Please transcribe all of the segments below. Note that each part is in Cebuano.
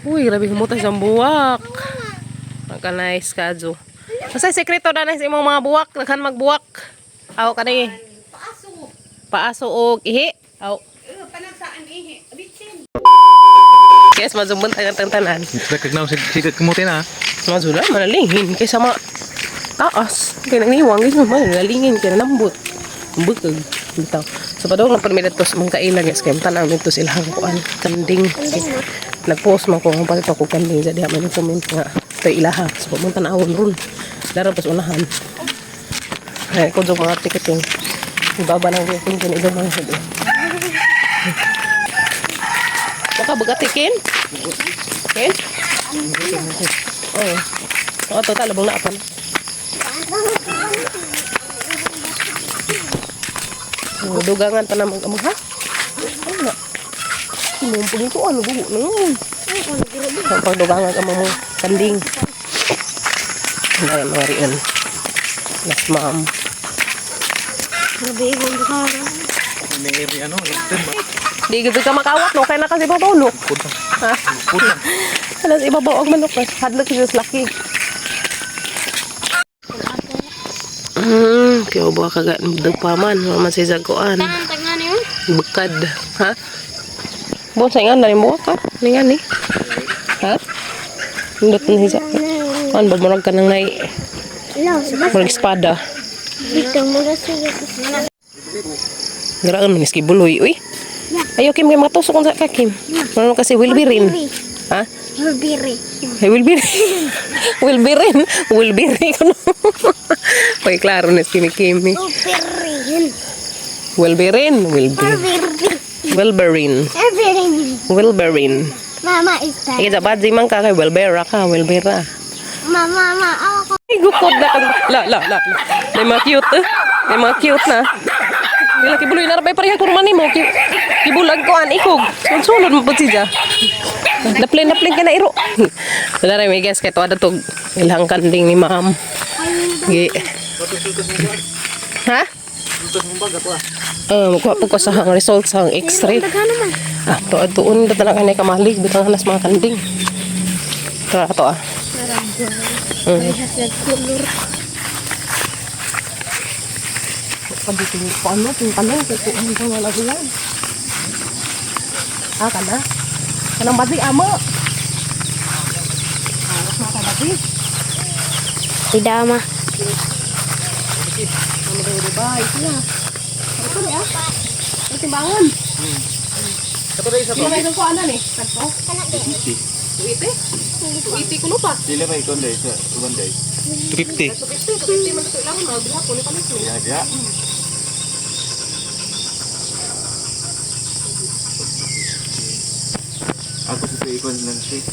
Uy, grabe humutay sa buwak. Nagka-nice ka, Jo. Basta sekreto na sa imong mga buwak. Naghan magbuwak. Aw, kani. Paaso. Paaso og ihi. Aw. Panagsaan ihi. Bitsin. Yes, mazumbon tayo ng tanan. Nagkagnaw sigat kumuti na. Mazula, manalingin. Kaysa mga taas. Kaya nagniwang, guys, manalingin. Kaya nambot. Bukag. Bitaw. So, padong na permit ito sa mga kailan, guys. Kaya tanaw nito sila ang kuan. Kanding. Nag-post man ko kung palit ako kanding. Sa diha man yung comment nga. Ito ilaha. So, pag tanawon ron. Laro pas unahan. Ay, ko mga tiketing. Ibaba ng king kini ibang mga sabi. Baka bagatikin? Kin? Oo. Oo, total, labong na apan. Oh, dugangan pa na mag-amag, ha? Ano na? Sinumpong ito, ano, buho na yun. Ang pagdugangan ka mo kanding. Ang mga riyan. Las ma'am. May ano, lagtan ba? Di gid ka makawat no kay na kasi ibabaw no. Ha? Alas ibabaw og manok. Hadlok si laki. Kaya ba kaga dugpa man, wa man si jagoan. Tanang tangan yun. Bukad, ha? Bon sa ingan dali mo ka. Ningan ni. Ha? Indot ni siya. An ba murag ka nang nay murag espada. Dito mga sige. Garaan man iski buloy, uy. Ayo Kim kay matusok unsa ka Kim. Murag kasi will be rin. Ha? Biri. Ay, will be will be rin. Will be rin. Kuno. Oy, klaro na si Kimi Kimi. Biri. Will be rin. Will be. Biri. Wilberin. Biri. Wilberin. Mama is that. Ay, dapat di man ka kay Wilbera ka. Wilbera. Mama, mama, ako. Ay, gukod na. La, la, la. May mga cute eh. May mga cute na. Bila kibuloy na rabay pareha kurman nimo. Kibulag ko an ikog. Sulod mo pud siya. Daplin daplin ka na iro. Wala rin may guys kay tuwa tog ilang kanding ni ma'am. Gi. Ha? Magkuha po ko sa hang results sa hang x-ray. Ah, to doon na talaga na kamalig bitang hanas mga kanding. Tara to ah. Pag dito yung paano, yung tanong, kung ano yung wala yan. Ah, kana? Kanang badi, amo. Ah, mata badi. Tidak, ma. Ano ba yung ba? Ito na. Ito na, ah. Ito timbangan. Dapat ay isa Yung may isang kuanan eh. Tagpo? 280? 280 kuno pa. Sila ba ikaw sa uban day? 250. 250, 250 man ito ilang mga bilha ko ni palit mo. Ya, ya. Ako sa ikon lang siya.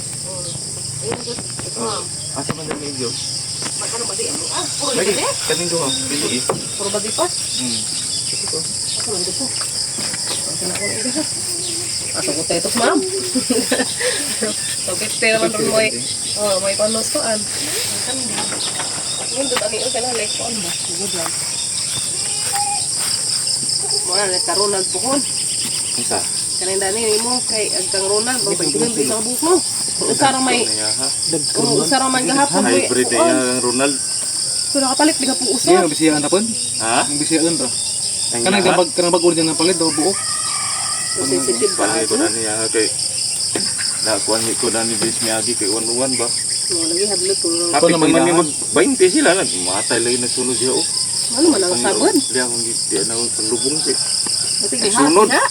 Oh, asa man na medyo? Magkano ba di amo? Ah, puro Lagi, ba di? kaning duha. Pili eh. Puro ba di pa? Asa man dito? Asa na ko na ito? Asa ko tayo ma'am. Okay, pero man ron mo eh. Oh, may panos ko an. Nindot ani okay na like ko ba? Good lang. Mura na ka Ronald buhon. Unsa? Kanang dani nimo kay ag kang Ronald mo pagtingin sa buhok mo. Usa ra may usa ra man gahapon boy. Hybrid na yang Ronald. So nakapalit di ka po usa. Sige, ang bisiyaan tapon. Ha? Ang bisiyaan ra. Ang Kanang yaha? dabag kanang bag order na palit daw buok. So, sensitive ba? Palit ko na niya kay Nakuan ni ko na ni Bis Miyagi kay uwan-uwan ba? No, lagi hadlok ko. Hapit naman naman ni ilahan. mag 20 sila nag matay lagi nagsunod siya oh. Ano man ang sabon? Di akong di na akong panlubong siya. Kasi giha. Sunod. Ha?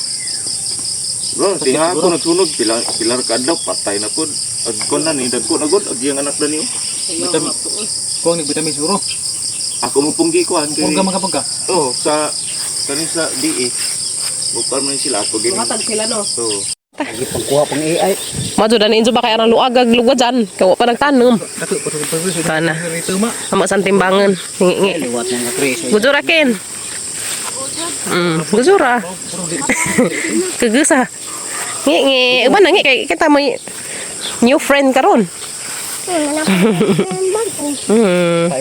Bro, tinga ako nagsunog pila pila ka adlaw patay na pod. Ag kon na ni dagko na gud ag iyang anak na niyo. Vitamin. Kuang ni vitamin siguro. Ako mo punggi ko an kay. Kung ka makapag ka. Oh, sa kani sa DE. Bukar man sila ako gini. Matag sila no. So, Pagkuha pang AI. Madyo dan injo ba kay arang luag ag lugwa dyan. Kaya wa pa nagtanom. Dato pa pa Kana. Rito ma. Ama sa timbangan. Ngi ngi. Liwat ng mga Gujura kin. Gujura. Kagusa. Ngi ngi. Uban na ngi kay kita may new friend karon. Kain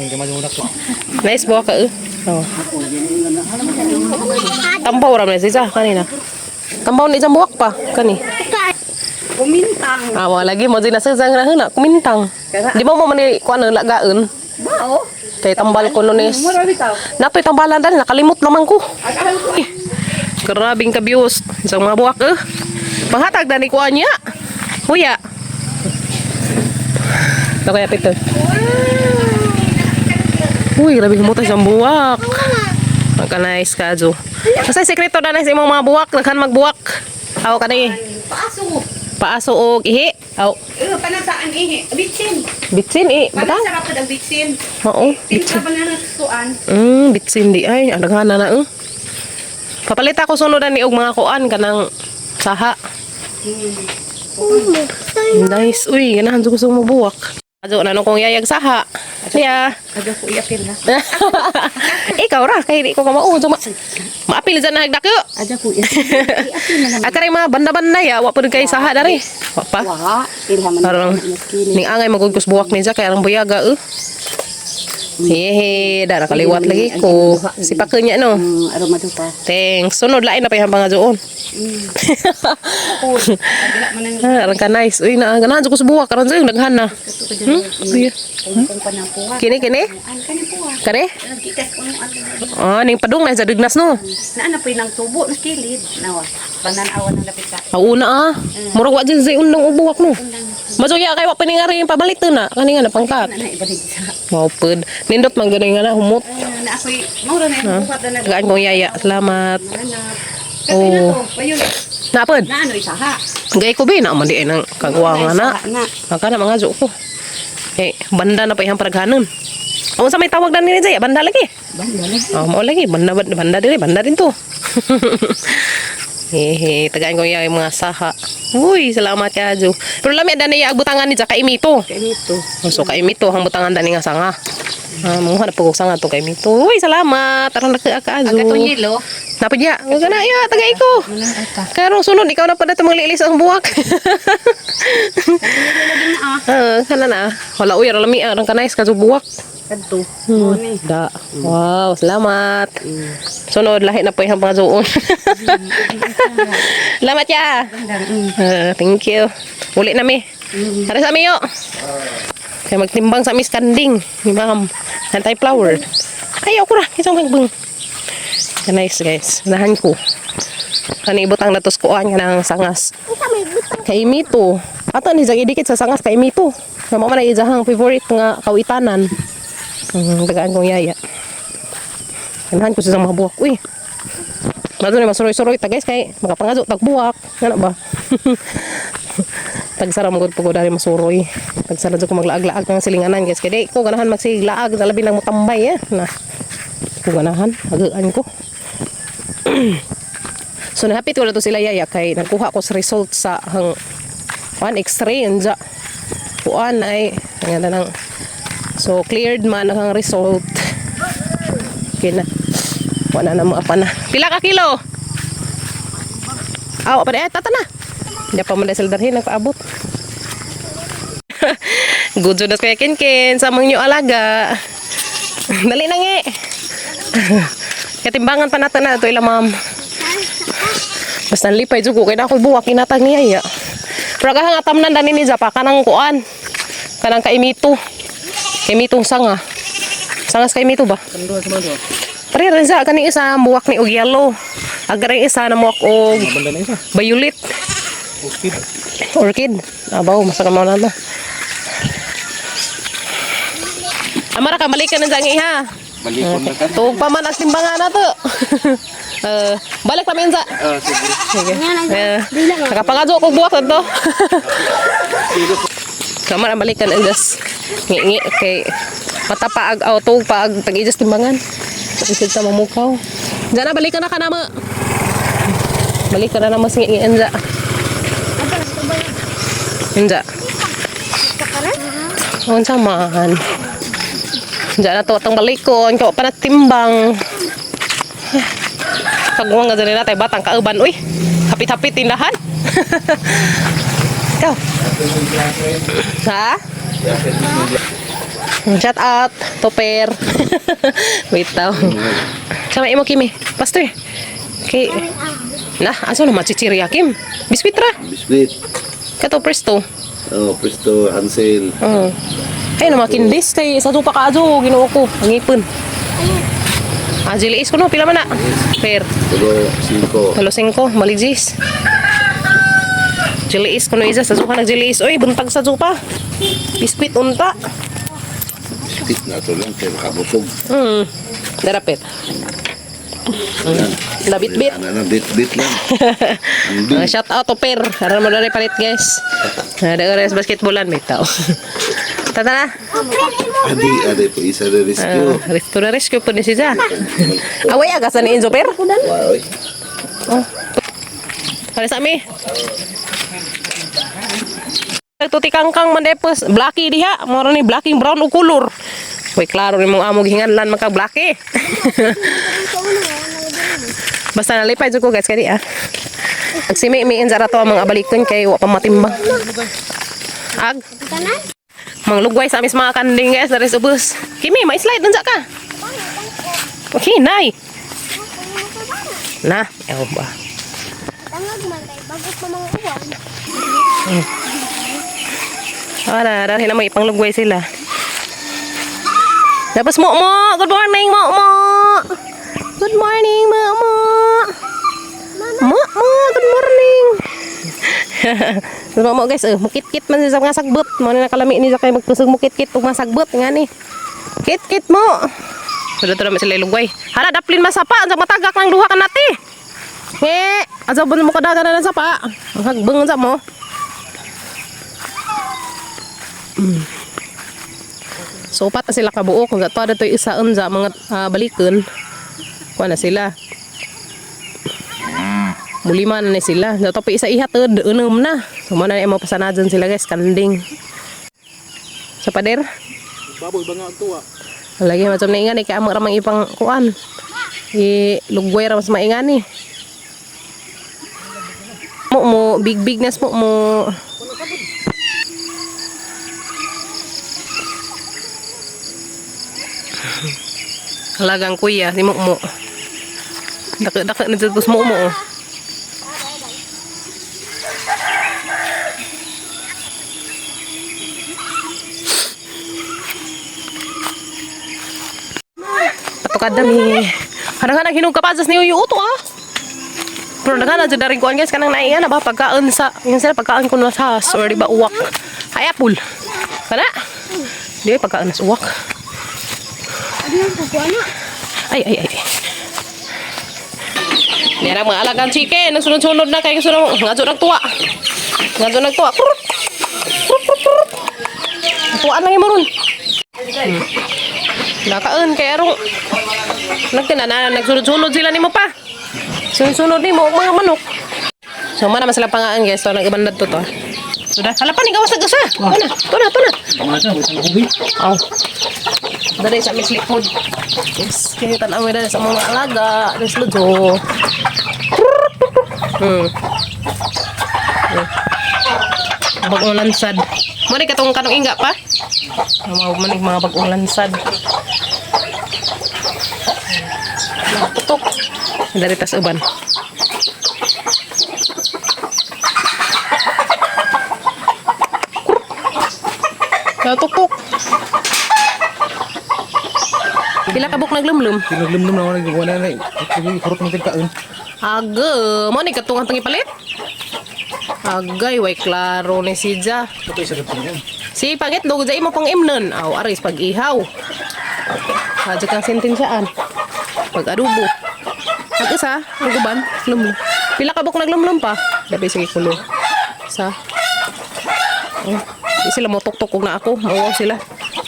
ka man muna ko. Nice buwa ka eh. Oh. Tambaw ra man siya kanina. Tambaw ni jam buwak pa kani. Kumintang. Ah, wala lagi mo din nasa sang na kumintang. Di ba mo man ni kuan lagaon? Bao. Kay tambal ko nunis. Mura bitaw. Natoy tambalan dali nakalimot naman ko. Eh, grabing kabiyos. Isang mga buwak eh. Panghatag na ni kuan niya. Huya. Ito kaya pito. Uy, grabe humutay sa buwak. Magka-nice ka, Jo. Basta sekreto na na sa imong mga buwak. Naghan magbuwak. Aw, kani. Paaso. Paaso og ihi. Aw, Eh, panasaan ihi. Bitsin. bitsin eh. Batang. Panasarap ang bitsin. Oo, Tinta pa na natutuan. Bitsin di ay, ang daghan na na eh. Papalit ako sunod na ni og mga kuan kanang saha. Nice. Uy, ganahan jud ko sa mabuwak. Ajo na kong yayag saha. Ya. Aga ko iapil na. Ikaw ra kay di ko ka mao. So, maapil dyan na hagdako. Aja ko iapil. Iapil na lang. Akaray mga banda-banda ya, wa pud kay saha dari. Wa pa. Wa, ilha man. Parang ning angay magugkos buwak niya kay arang buyaga eh. Hehe, da nakaliwat lagi ko. Si niya no. Aroma do pa. Thanks. Sunod lain na pa yung mga doon. Dila man ang Ah, arang ka nice. Uy, na ganahan jud ko sa buwak karon sa'yo daghan na. Uy. kung pa na puwa. Kini kini? An kani puwa. Kani? Gikas ko ang Ah, ning padung na sa dignas no. Naa na po nang tubo na kilid. Nawa. Pananawa ng lapit sa. Ang una ah. Murag wa dyan sa undang ubuwak no. Masuya kay wa paningari yung pabalit na. Kani nga na pangkat. Na na ibalik sa. Wow, pud. Nindot man ganun nga na humot. Ah, na ako'y maura na yung buhat na Tagaan kong yaya. Salamat. Hanap. Kasi na Oh. to, payo. Napod. Na ano isaha. Gay ko be na man di ay nang kagwa nga na. Na. Maka na mga jo ko. Eh, banda na pa ihang paraghanon. Amo sa may tawag na nini Jaya, banda lagi. Banda lagi. Oh, mao lagi banda banda, banda diri, banda din to. Hehe, tagaan ko yung mga saha. Uy, salamat ka, Jo. Pero lami dani ya butangan ni Jaka imito. Kaya ito. Oh, so kay imito hang butangan dani nga sanga. Ah, manguha na pugok sanga to kay imito. Uy, salamat. Aron na ka ka, Jo. Aga to yelo. Napod ya. Nga na ya, tagay ko. Manang ata. Karon sunod ikaw na pa dito manglilis ang buwak. Ah, kana na. Wala uy, ara lami arang kanais ka buwak. Kadto. Da. Wow, salamat. Sunod lahi na po yung mga zuon. Salamat ya. Ah, thank you. Uli na mi. Tara sa miyo. Kaya magtimbang sa Miss Kanding ni Ma'am. Antay flower. Ay, ako ra. Isang magbang. Nice guys. Nahan ko. Ano ibutang natos kuan nga ng sangas. Kay Mito. Ato ni jang idikit sa sangas kay Mito. Na mo man ay ijahang favorite nga kawitanan. Tagaan kong yaya. Ganahan ko sa mga buwak. Uy. Mato ni masuroy-suroy ta guys kay makapangaso tag buwak. Ngano ba? Tagsara mo gud pugod dari masuroy. Tagsara jud ko maglaag-laag ng silinganan guys kay di ko ganahan magsiglaag sa labi nang mutambay eh. Na. Ko ganahan, agaan ko. So nahapit ko na to sila yaya kay nagkuha ko sa result sa hang kuan x-ray unja. Kuan ay ang nang so cleared man ang result. Okay na. Wala na mga pa na. Pila ka kilo? Aw, pa eh, tata na. Hindi pa man sila darhin nagpaabot. Good job na kuya Kinkin sa mga inyo alaga. Dali na ngi. Katimbangan pa natin na ito ila ma'am. Basta lipay jud ko kay na ako'y buwak inatag niya iya. Pero kahang atamnan dani ni Japa kanang kuan. Kanang kaimito. Kaimitong sanga. Sangas kaimito ba? Pare Renza kaning isa buwak ni og yellow. Agaring isa na muwak og Banda na isa. violet. Orchid. Orchid. Abaw, masaka mo na to. Amara ka, balik ka na dyan iha. Balikon na ka. Tuog pa man ang timbangan na to. Eh, balik pa minsa. Ah, sige. Sige. Eh, nakapangadyo ko buwak na to. Kamara balikan ang gas. Ngi kay mata paag aw tuog paag tag-ijas timbangan. Isod sa mamukaw. Diyan na balikan na ka na mo. Balikan na na mas ngi ngi Inja. Unsa man. Diyan na to atong balikon kay wa pa na timbang. Pagwang nga dyan natay batang kauban uy. Hapit-hapit tindahan. Ikaw. Ha? Shout out, Topper. Wait daw. Sama imo Kimi. Pastor. Kay Na, asa na machichirya Kim? Biskuit ra. Biskuit. Kato presto. Oh, Presto, Hansel. Oh. Ay, na makindis kay sa pa ka ajo Ginoo ko. Ang ipon. Ah, jiliis ko no, pila man na? Per. Tulo, 5. Halo 5, maligis. Jiliis ko no isa sa suka nagjiliis. Oy, buntag sa supa. Biskwit unta. Biscuit na to lang, kaya makabusog. Darapit. Labit-bit. Ano, ano, bit-bit lang. Shout out to Per. Aran mo na palit guys. Nada oras basketballan may tao. Tata na. Adi, adi po, isa na rescue. Rescue na rescue po ni siya. Away aga sa ni Enzo Per. Wow, oy. Para sa ami. Tuti kangkang man depos blacky diha, moro ni blacking brown og color. Way klaro ni mong amo gihinganlan man ka blacky. Basta nalipay jud ko guys kadi ah. Agsimi mi inza ra to ang mga balikon kay wa pa matimbang. Ag Manglugway sa amis mga kanding guys, dari ubos. Kimi, may slide unsa ka? Okay, nay. Na, ew ba. Tangag man kay bago pa mga uwan. Ara, dahil na may ipanglugway sila. Tapos mo mo, good morning mo mo. Good morning mo mo. Mo mo, good morning. Mo mo guys, oh, mukit-kit man siya sa mga sagbot. Mo na nakalami ni sa kay magtusog mukit-kit ug mga sagbot ngani. Kit-kit mo. Sudah to naman sila ilugway. Hala, daplin masapa, ang matagak ng duha ka nati. Nge, asaw ba mo kadagan na ng sapa? Ang hagbeng sa mo. So, upat na sila kabuo. Kung gato na ito'y isa unza, mga balikon. Kuha na sila. Mulima na ni sila. Dato pa isa ihatod, unom na. So, muna na yung mapasanadyan sila guys, kanding. Sa pader. Baboy ba nga ang tuwa? Lagi macam na ingan eh, kaya ramang ipang kuan. I lugway ra mas maingan eh. Mo mo big big nas mo mo. Halagang kuya si mo mo. Dako dako na jud mo mo. Oh. Patukad dami. Kadang-kadang hinog ka pa sa niyo yung uto ah. Pero nagana jud rin kuan guys kanang naiyan na ba pagkaon sa yun sila pagkaon ko na sa or di ba uwak. Ay apple. Kana? Di ba pagkaon sa uwak. Ano ang kukuha na? Ay ay ay. Nera mga alagang chicken, nagsunod-sunod na kay sunod ngadto nagtuwa. Ngadto nagtuwa. Krut. Krut, krut, krut. Tuwaan lang imo ron. Nakaon kay arong nagtinana nagsunod-sunod sila nimo pa. Sunod-sunod nimo og mga manok. So mana man sila pangaan guys, so nagibandad to to. Sudah, hala pa ni gawas nag-usa. Tuna, tuna, tuna. Aw. Dali sa mis likod. Yes, kaya tan-aw dali sa mga alaga, des lujo. Bagong lansad. Muna katong kanong ingga pa. Mga manig mga bagong lansad. Tutok. Dari tas uban. Tuktok. Pila ka buk naglumlum? Pinaglumlum na ako nagwala na eh. Kurot mo tigkaon. Aga, mo ni katungan tangi palit. Agay, way klaro ni si Ja. Ito isa rin yan. Si pangit dog jay mo pang imnon. Aw, aris pag ihaw. Hadya kang sentensyaan. Pag adubo. Pag isa, ang guban, lumlum. Pila ka buk naglumlum pa? Dabi sige kulo. Sa. Oh, di sila mo tuktok og na ako. Mawaw sila.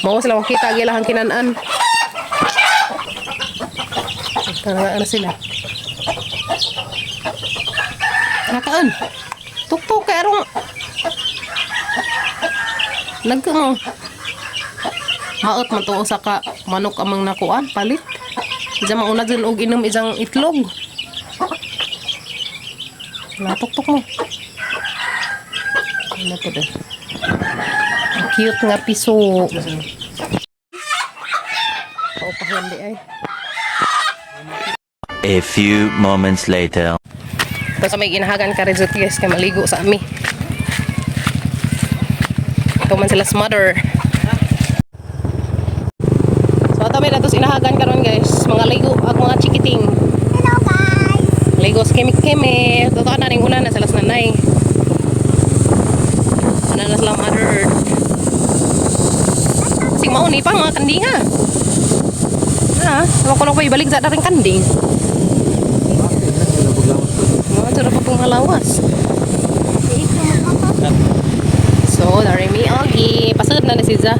Mawaw sila makita ang ilahang kinan-an. Tara na sila. Nakaon. Tuktok kay arong Nagka mo. Maot man to usa ka manok amang nakuan palit. Diyan mauna dyan og inom isang itlog. Natuktok mo. Ano to din? Ang cute nga piso. Paupahan di ay. A few moments later. Tapos may ginahagan ka rin guys kay maligo sa ami. Ito man sila mother. So ato may datos inahagan karon, guys, mga ligo ag mga chikiting. Hello, guys! Ligo sa kimi-kimi. Totoo na ning una na sila sa nanay. Una na sila mother earth. Kasi mauni pa mga kanding ha. Ha, ewan ko lang pa ibalik sa daring kanding. Mga sarap pa pong halawas. So, dari mi ogi. Pasagad na na si Za.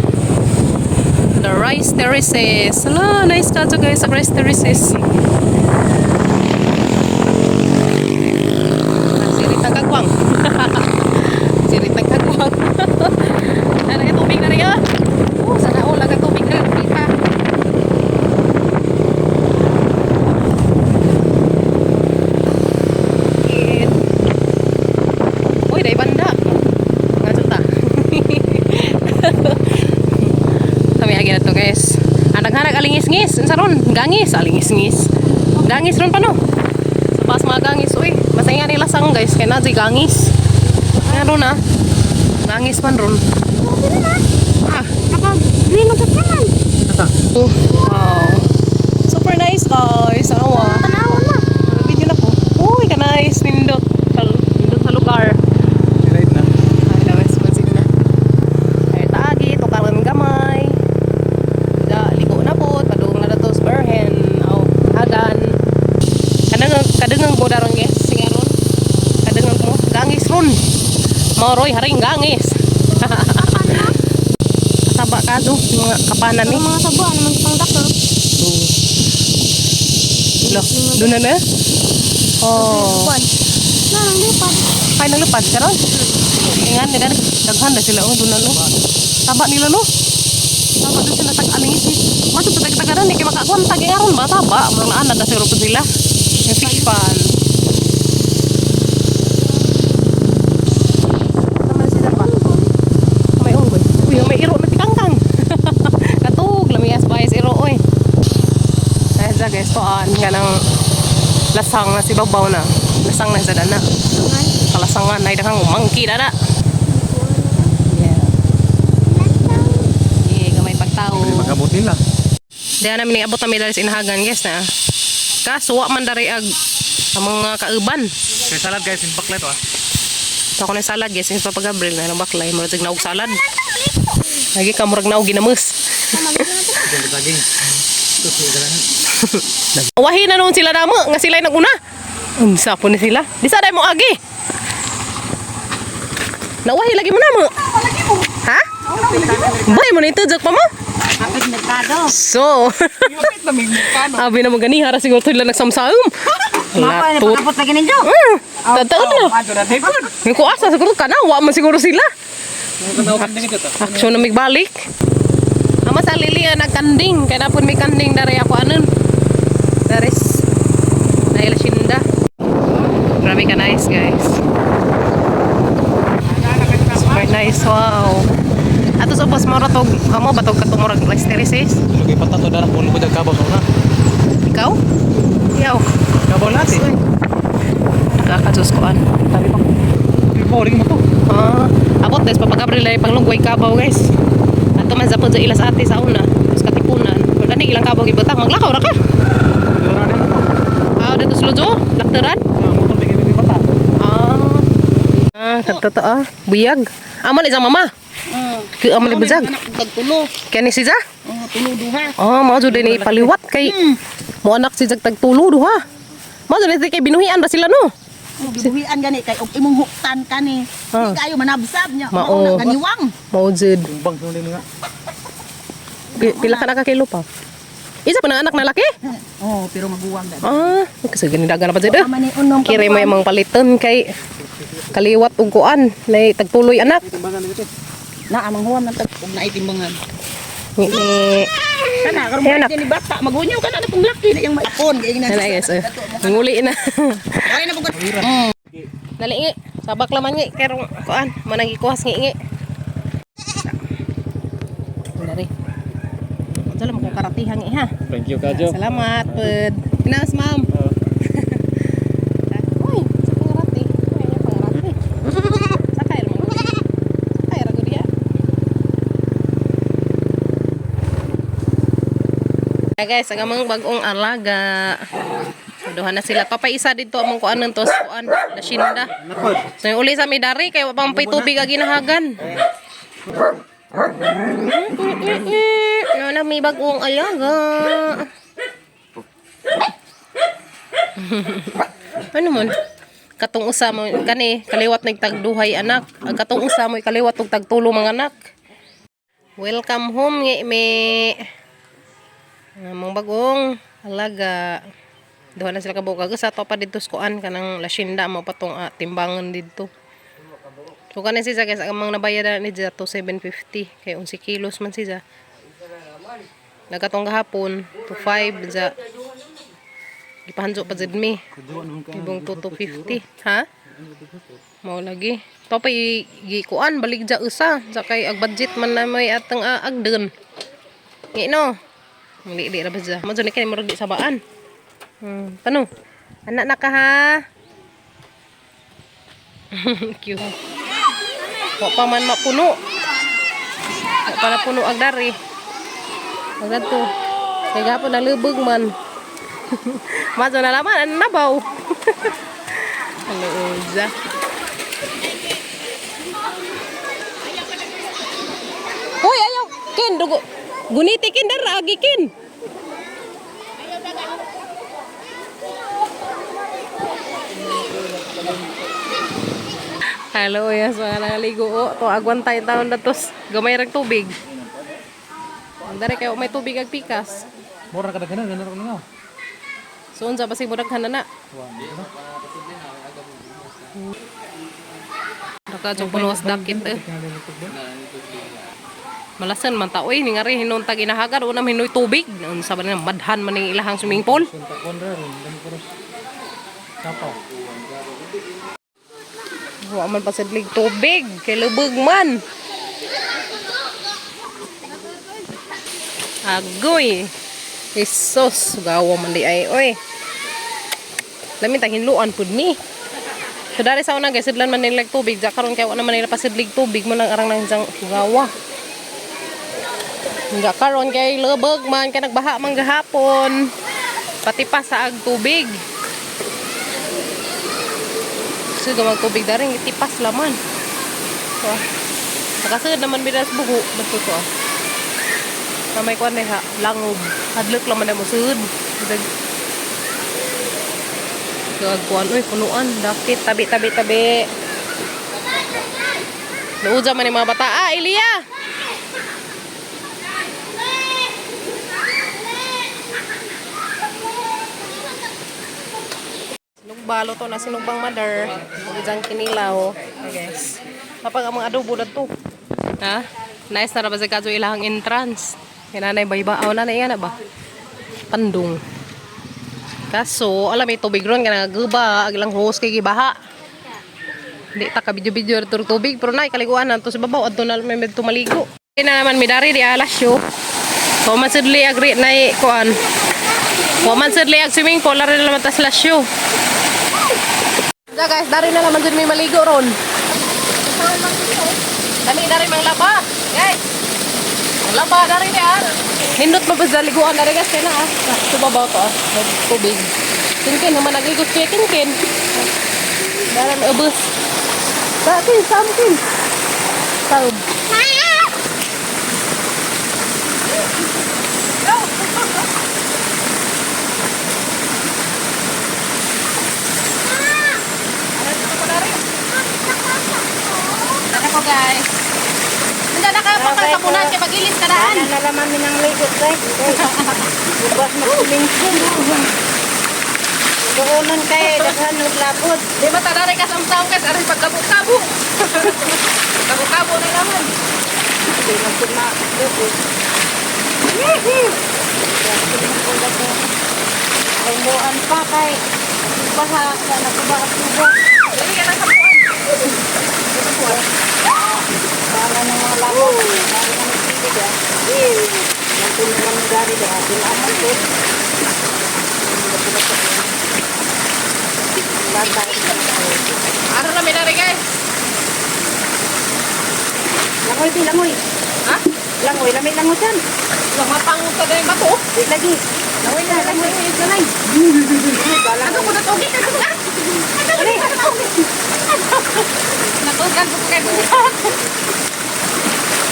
The rice terraces. Hala, nice ka to, guys, sa rice terraces. Sirit ang kagwang. Sirit ang kagwang. Ano yung tubig na rin ah? Oh, sana all ang tubig na rin. Kita. Kit. Uy, dahil banda. Nga ta. Kami agi na to, guys. Ang naghanag alingis-ngis. Unsa ron? Gangis, alingis-ngis. Gangis ron pa no. Sa pas mga gangis, uy. Basta nga nila sang, guys, kay na di gangis. Nga ron ah. Gangis man ron. Ah. Naka-green na sa tanan. Oh, wow. Super nice, guys. Ano ah. Tanaw na. Video na ko. Uy, ka nice. Nindot. Nindot sa lugar. Nilaid na. Ay, lawes pansin na. Ay, taagi, tukaran gamay. Da, liko na po, padung na datos berhen, aw, hagan. Kadangang, kadangang mo daron, guys, sige ron. Kadangang mo, gangis ron. Moroy, haring gangis. Kasaba ka do, mga kapanan ni. Ang mga sabo, ano man pang dako. Lo, doon na na. Oh. Lupad. Na, nang lupad. Ay, naglupad ka ron. Ingan, nila, daghan na sila. Oh, doon na no. Taba nila no. Taba doon sila tag-alingis. Masuk sa tag-tagaran, hindi kayo makakuha. Tag-aron ba? Taba. Mga anak na siguro po sila. Yung fish pan. Tama na sila ba? May unggoy. Uy, may iro na tikangkang. Katug, lamiyas ba iro, oy. Dahil sa guys, kuan, nga ng lasang na si babaw na. Lasang na sa dana. Kalasangan ay daghang monkey dana. Yeah. Yeah, gamay pagtao. Magabot nila. Diyan namin niabot na medal sa inahagan, guys, na. Kaso wa man dari ag ang mga kauban. Kay salad, guys, in baklet ah. So ako na salad, guys, yung Papa Gabriel na ilang baklay, murag naog salad. Lagi ka murag naog ginamos. Daging. Wahi na noon sila damo nga sila naguna. Unsa po ni sila? Di sa mo agi. Nawahi lagi mo na mo. Ha? Bay mo nito jok pa mo. Kapit merkado. So. Abi na mo gani hara siguro sila nagsamsaom. Mapa, Latot. napakapot lagi ninyo. Totoo na. Yung kuasa siguro kana wa man siguro sila. Action na migbalik. Ama sa lili ah, nagkanding kay napon may kanding dare ako anon. Dares. Naila sinda. Grabe ka nice, guys. Super nice, wow. Ato sa ubos moro tog amo ba tog katumurag rice terraces? Lugay patato dara kung lugod ang kabaw sa una. Ikaw? Yaw. Kabaw natin. Nakakasus ko an. Sabi pa. Boring mo to. Ah, abot des Papa Gabriel ay panglunggoy kabaw, guys. Ato man sa pod sa ilas ate sa una, sa Katipunan. Pero kani ilang kabaw gibutang maglakaw ra ka. Ah, dito sa Lujo, lakteran. Motor bigay bigay pata. Ah. Ah, kadto ah, buyag. Amo ni isang mama. Ki amo ni bujag. Tagtulo. Kani si Ja? Oh, tulo duha. Ah, mao jud ni paliwat kay mo anak si Jag tagtulo duha. Mao jud ni kay binuhian ra sila no. Gibuhian gani kay og imong huktan kani. Ah. Di kayo manabsab niya. Mao. Mao na ganiwang. Mao jud. Timbang sa mga. Pila ka na ka kilo pa? Isa pa na anak na laki? Oh, pero maguwang gani. Ah, kasi ganidagan na pa jud. Eh. Tama ni unom Kiri may mga paliton kay kaliwat ug kuan nay tagtuloy anak. Na amang huwam ng tag og naay timbangan. Ni ni Kana karon Ayan, mo ni bata magunyaw kana na pong laki na iyang maipon kay na. Ano guys, eh. Nguli na. Ay na pugod. Dali ngi, sabak laman ngi kerong kuan, manang gikuhas ngi ngi. Dali. Unsa lang mo karatihan ngi ha. Thank you kajo. Salamat pud. Pinas ma'am. Uy, sa pangarati. Uy, ang pangarati. Sakay mo. Sakay ra gud ya. Hi guys, ang among bagong alaga. So, duha na sila. Papay isa dito among kuan ng tos kuan nasinda. So yung uli sa midari kay wa pang tubig ang ginahagan. No na may bagong alaga. Ano man? Katong usa mo kani kaliwat nagtagduhay anak. Ang katong usa mo kaliwat og tagtulo mga anak. Welcome home ngi me. Among bagong alaga. Duha na sila kabuok. Kag sa to pa didto sa kuan kanang lasyenda mo patong timbangan didto. So kanin siya guys, ang mga nabayad na ni Zia to 750 kay 11 kilos man siya. Nagatong gahapon to 5 za. Gipahanjo pa jud mi. Ibong to 250, ha? Mao lagi. To pa gikuan balik ja usa sa kay ag budget man na may atang agdon. Ngino. Di di ra ba siya. Mo ni kay murag di sabaan. Tano. Anak na ka ha. Cute. Wa pa man mapuno. Wa pa napuno ang dari. Ang gadto. Kay gapon nalubog man. Mazo na laman ano nabaw. Ano uza. Hoy ayaw kin dugo. Guniti kin dara agi kin. Hello, yes, mga nangaligo. Oh, to agwantay taon na tos. Gamay rag tubig. Ang dere kayo may tubig ag pikas. Mura ka daghanan, ganun ka nga. So unsa basig mo daghan na na. Naka jud pulos dakit eh. Malasan man ta oy ni ngari hinon tag inahagar una hinoy tubig. Unsa ba na madhan man ning ilahang swimming pool. Sunta konra ron, dami ko ron. Sapaw. Wa man pasidlig tubig kay lubog man. Agoy. Jesus, gawa man di ay oy. Lami tang hinluan pud ni. So dari sa una guys, sidlan man nila tubig, ja karon kay wa naman nila pasidlig tubig mo nang arang nang isang gawa. Ja karon kay lubog man kay nagbaha man gahapon. Pati pa sa ag tubig. Kasi gamag tubig daring tipas laman. So, nakasud naman bidas buho bato to. Ah. Kamay ko ha, langob. Hadlok laman na mo sud. Dag Gagkuan, uy, punuan, dakit, tabi, tabi, tabi. Nauja man yung mga bata. Ah, Elia! Sinugba, luto na sinugbang mother. Ujang kinilaw. Okay, guys. Kapag ang mga adobo na to. Ha? Nice na ra ba sa kadyo ilahang entrance? Kinanay ba iba? Aw, nanay nga na ba? Pandong. Kaso, alam may tubig ron ka nagaguba, aglang hose kay gibaha. Di ta ka video-video ra tubig pero nay kaliguan na to sa babaw adto na may medto maligo. Kaya na naman midari di alas yo. So man sudli agree na kuan. Wa man sudli ag swimming pool ra naman tas lasyo. Da guys, dari na naman jud may maligo ron. Dali dari mang laba, guys. Ang laba dari ni ar. Nindot pa ba sa liguan dari guys kay na ah. Sa babaw to ah, may tubig. Kinkin naman nagligo siya kinkin. Dari may ubos. Sa akin, sa akin. Saub. Ano ko guys? Nandiyan na ka pa sa punan kay pagilis ka daan. Ana na laman mi ng ligot guys. Ubas magsulingkong. Doonon kay daghan og labot. Di ba tadari ka sa umsaw guys, aron pagkabo-kabo. Kabo-kabo na naman. Di man pud ma. Umuan pa kay baha sa nakuba at tubo. Dili ka na sa puan. Para ng mga labot. Para ng tubig ah. Yan po naman ang gari ah. Dinaaman po. Ano na may dari guys? Langoy, bi, langoy. Ha? Langoy, lamay langoy dyan. Lamapang sa dahil bato. Di lagi. Langoy na, langoy. Langoy. Ano ko natugi ka sa Ano ko natugi? Natugan ko kay buhat.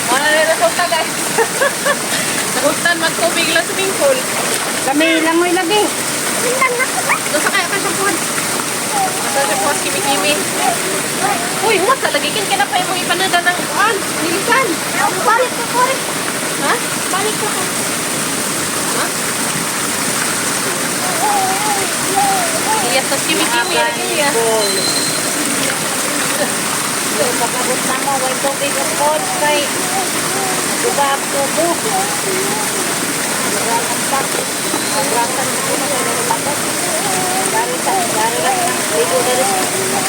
Wala na resulta, guys. Nakustan magtubig lang swimming pool. Lamay, langoy lagi. Doon sa kaya ka siyang. Asa siya puwas kimi-kimi. Uy, huwag sa lagi. Kin ka na pa yung ipanada ng kuan. Nilisan. Balik ko, balik. Ha? Balik ko. Ha? Iya, sa kimi-kimi. Lagi iya. Pagkabot na mo, way tubig ang pod kay duga ang tubo. Duga ang pak. Ang ratan ko na kay lakot. Dari sa dari lang ligo dari.